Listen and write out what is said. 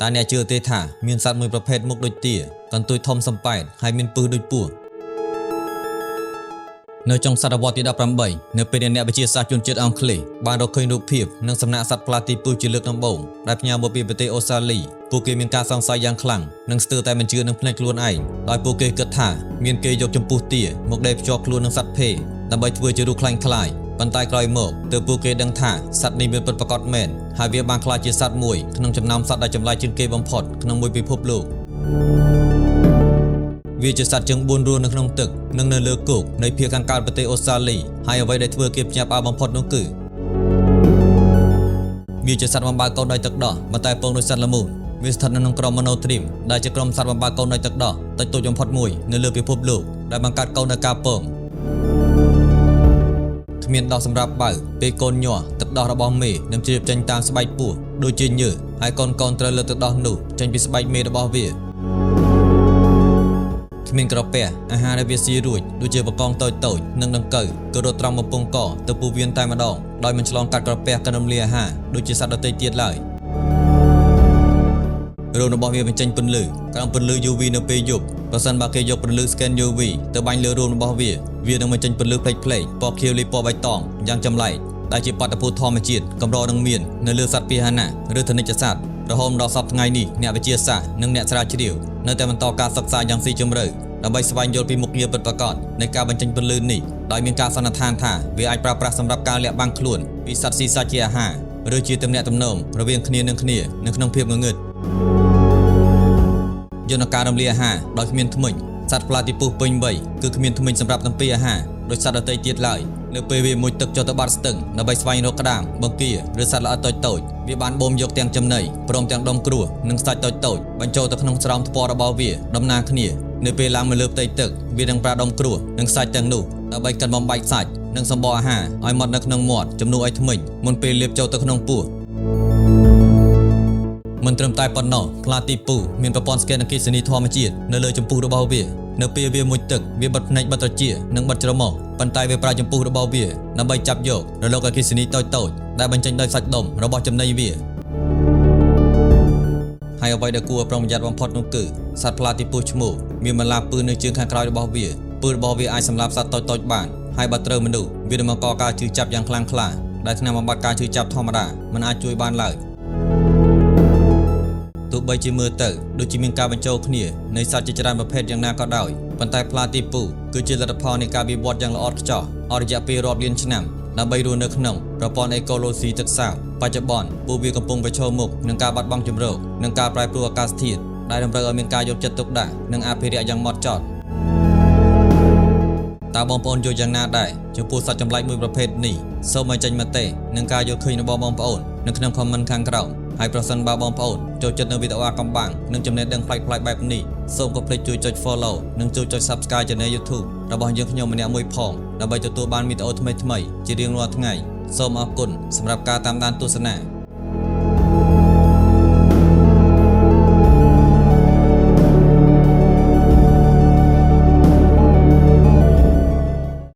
តើអ្នកជឿទេថាមានសត្វមួយប្រភេទមុខដូចទាកន្ទុយធំសំប៉ែតហើយមានពឹសដូចពស់នៅចុងសតវត្សទី18នៅពេលដែលអ្នកវិទ្យាសាស្ត្រជនជាតិអង់គ្លេសបានរកឃើញរូបភាពនិងសំណាកសត្វផ្លាទីពឹសជាលើកដំបូងដែលផ្ញើមកពីប្រទេសអូស្ត្រាលីពួកគេមានការសង្ស័យយ៉ាងខ្លាំងនិងស្ទើរតែមិនជឿនឹងភ្នែកខ្លួនឯងដោយពួកគេគិតថាមានគេយកចំពុះទាមកដេរភ្ជាប់ខ្លួននឹងសត្វភេដើម្បីធ្វើជារូបក្លែងក្លាយប៉ុន្តែក្រោយមកទើបពួកគេដឹងថាសត្វនេះមានពិតប្រាកដមែនហើយវាបានក្លាយជាសត្វមួយក្នុងចំណោមសត្វដែលចម្លែកជាងគេបំផុតក្នុងមួយពិភពលោក វាជាសត្វជើង4រស់នៅក្នុងទឹកនិងនៅលើគោកនៃភាគខាងកើតប្រទេសអូស្ត្រាលីហើយអ្វីដែលធ្វើគេភ្ញាក់ផ្អើលបំផុតនោះគឺវាជាសត្វបំបើកូនដោយទឹកដោះប៉ុន្តែពងដោយសត្វល្មូនវាស្ថិតនៅក្នុងក្រុម Monotreme ដែលជាក្រុមសត្វបំបើកូនដោយទឹកដោះតិចតួចបំផុតមួយនៅលើពិភពលោកដែលបង្កើតកូនដោយការពងគ្មានដោះសម្រាប់បើពេលកូនញាស់ទឹកដោះរបស់មេនឹងជ្រាបចេញតាមស្បែកពោះដូចជាញើសហើយកូនកូនត្រូវលើកទឹកដោះនោះចេញពីស្បែកមេរបស់វា គ្មានក្រពះអាហារដែលវាស៊ីរួចដូចជាបកងតូចតូចនិងដង្កូវក៏រត់ត្រង់បំពង់កទៅពោះវៀនតែម្ដងដោយមិនឆ្លងកាត់ក្រពះកណ្ដុំលាអាហារដូចជាសត្វដទៃទៀតឡើយរោមរបស់វាបញ្ចេញពន្លឺក្រោមពន្លឺ UV នៅពេលយប់ប្រសិនបើគេយកពន្លឺ scan UV ទៅបាញ់លើរោមរបស់វាវានឹងបញ្ចេញពន្លឺផ្លេកៗពណ៌ខៀវលាយពណ៌បៃតងយ៉ាងចម្លែកដែលជាបាតុភូតធម្មជាតិកម្រនឹងមាននៅលើសត្វពាហនៈឬធនិចសត្វរហូតដល់សប្តាហ៍ថ្ងៃនេះអ្នកវិទ្យាសាស្ត្រនិងអ្នកស្រាវជ្រាវនៅតែបន្តការសិក្សាយ៉ាងស៊ីជម្រៅដើម្បីស្វែងយល់ពីមុខងារពិតប្រាកដនៃការបញ្ចេញពន្លឺនេះដោយមានការសន្និដ្ឋានថាវាអាចប្រើប្រាស់សម្រាប់ការលាក់បាំងខ្លួនពីសត្វស៊ីសាច់ជាអាហារឬជាទំនាក់ទំនងរវាងគ្នានឹងគ្នានៅក្នុងភាពងងឹតយន្តការរំលាយអាហារដោយគ្មានធ្មេញសត្វផ្លាទីពុះពេញវ័យគឺគ្មានធ្មេញសម្រាប់ទំពាអាហារដោយសត្វដទៃទៀតឡើយនៅពេលវាមុជទឹកចុះទៅបាតស្ទឹងដើម្បីស្វែងរកក្តាមបង្គាឬសត្វល្អិតតូចៗវាបានបូមយកទាំងចំណីព្រមទាំងដុំគ្រួសនិងសាច់តូចៗបញ្ចូលទៅក្នុងស្រោមថ្ពាល់របស់វាដំណាគ្នានៅពេលឡើងមកលើផ្ទៃទឹកវានឹងប្រើដុំគ្រួសនិងសាច់ទាំងនោះដើម្បីកិនបំបែកសាច់និងសម្បកអាហារឲ្យម៉ត់នៅក្នុងមាត់ជំនួសឲ្យធ្មេញមុនពេលលាបចូលទៅក្នុងពោះមិនត្រឹមតែប៉ុណ្ណោះខ្លាទីពូមានប្រព័ន្ធស្កេនអគ្គិសនីធម្មជាតិនៅលើចំពុះរបស់វានៅពេលវាមុជទឹកវាបិទភ្នែកបិទត្រចៀកនិងបិទច្រមុះប៉ុន្តែវាប្រើចំពុះរបស់វាដើម្បីចាប់យករលកអគ្គិសនីតូចៗដែលបញ្ចេញដោយសាច់ដុំរបស់ចំណីវាហើយអ្វីដែលគួរឲ្យប្រុងប្រយ័ត្នបំផុតនោះគឺសត្វផ្លាទីពស់ឈ្មោះមានបន្លាពឺនៅជើងខាងក្រោយរបស់វាពឺរបស់វាអាចសម្លាប់សត្វតូចៗបានហើយបើត្រូវមនុស្សវានឹងបង្កការឈឺចាប់យ៉ាងខ្លាំងក្លាដែលថ្នាំបំបត្តិការឈឺចាប់ធម្មតាមិនអាចជួយបានឡើយទោះបីជាមើលទៅដូចជាមានការបញ្ចូលគ្នានៃសត្វជាច្រើនប្រភេទយ៉ាងណាក៏ដោយប៉ុន្តែផ្លាទីពូគឺជាលទ្ធផលនៃការវិវត្តយ៉ាងល្អឥតខ្ចោះអស់រយៈពេលរាប់លានឆ្នាំដើម្បីរស់នៅក្នុងប្រព័ន្ធអេកូឡូស៊ីទឹកសាបបច្ចុប្បន្នពួកវាកំពុងប្រឈមមុខនឹងការបាត់បង់ជម្រកនិងការប្រែប្រួលអាកាសធាតុដែលតម្រូវឲ្យមានការយកចិត្តទុកដាក់និងអភិរក្សយ៉ាងម៉ត់ចត់តើបងប្អូនយល់យ៉ាងណាដែរចំពោះសត្វចម្លែកមួយប្រភេទនេះសូមបញ្ចេញមតិនិងការយល់ឃើញរបស់បងប្អូននៅក្នុង comment ខាងក្រោមហើយប្រសិនបើបងប្អូនចូលចិត្តនៅវីដេអូអាកំបាំងនិងចំណេះដឹងប្លែកៗបែបនេះសូមកុំភ្លេចជួយចុច Follow និងជួយចុច Subscribe Channel YouTube របស់យើងខ្ញុំម្នាក់មួយផងដើម្បីទទួលបានវីដេអូថ្មីៗជារៀងរាល់ថ្ងៃសូមអរគុណសម្រាប់ការតាមដានទស្សនា។